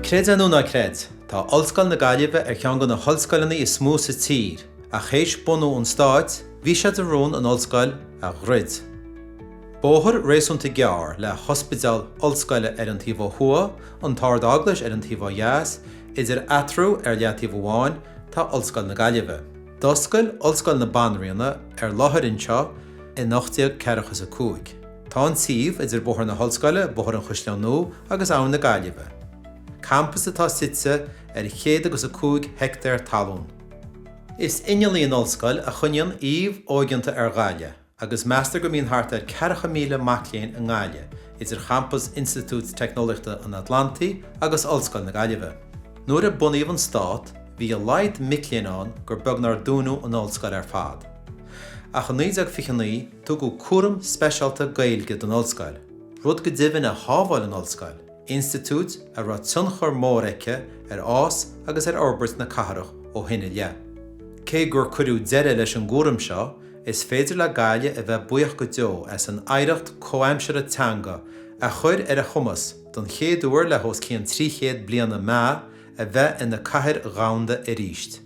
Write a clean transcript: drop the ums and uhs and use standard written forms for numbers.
Creid é nó ná creid, tá Ollscoil na Gaillimhe ar cheann de na hollscoileanna is mó sa tír, ach théis bunú an stáit, bhí sé de rún an ollscoil a dhruid. Bóthar réasúnta gearr le hOspidéal Ollscoile ar an taobh ó thuaidh, an tArd-Eaglais ar an taobh ó dheas, idir eatarthu ar leataobh amháin, tá Ollscoil na Gaillimhe. D'oscail Ollscoil na Banríona ar láthair anseo in 1845. Tá an suíomh idir Bóthar na hOllscoile, Bóthar an Chaisleáin Nua agus Abhainn na Gaillimhe. Campas atá suite ar chéad agus 5 heictéar talún. Is inneall í an Ollscoil a choinníonn aoibh óigeanta ar Ghaillimh agus meastar go mbíonn thart ar 40,000 mac léinn i nGaillimh idir champas Institiúid Teicneolaíochta an Atlantaigh agus Ollscoil na Gaillimhe. Nuair a bunaíodh an stát, bhí a laghad mic léinn ann gur beag nár dúnadh an ollscoil ar fad. Ach i 1929, Tugadh cúram speisialta Gaeilge don ollscoil, rud go deimhin a shábháil an ollscoil, institiúid a raibh tionchar mór aici ar fhás agus ar fhorbairt na cathrach ó shin i leith. Cé gur cuireadh deireadh leis an gcúram seo, is féidir le Gaillimh a bheith buíoch go deo as an oidhreacht comhaimseartha teanga a chuir ar a cumas, don chéad uair le hos cionn 300 bliana meath, a bheith ina cathair dhomhanda arís.